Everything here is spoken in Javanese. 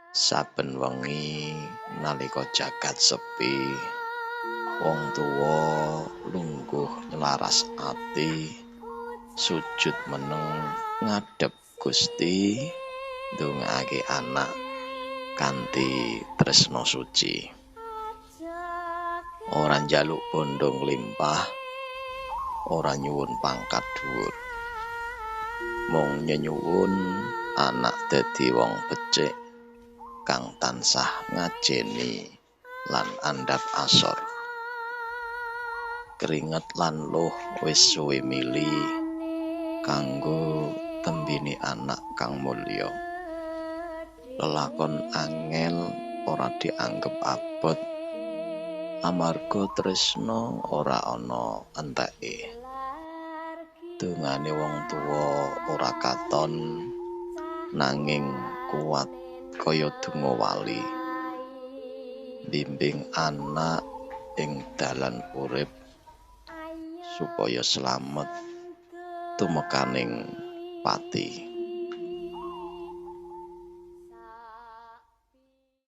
Saben wengi nalika jagat sepi, wong tuwa lungguh nyelaras ati, sujud meneng ngadhep Gusti, ndongaake anak kanthi tresna suci. Ora njaluk bondo nglimpah, ora nyuwun pangkat dhuwur. Mung nyenyuwun anak dadi wong becik kang tansah ngajeni lan andhap asor. Kringet lan luh wis suwe mili kanggo tembine anak kang mulya. Lelakon angel ora dianggep abot amarga tresna ora ana enteke. Dongane wong tuwa ora katon nanging kuwat kaya donga wali. Mbimbing anak ing dalan urip supaya slamet tumekaning pati.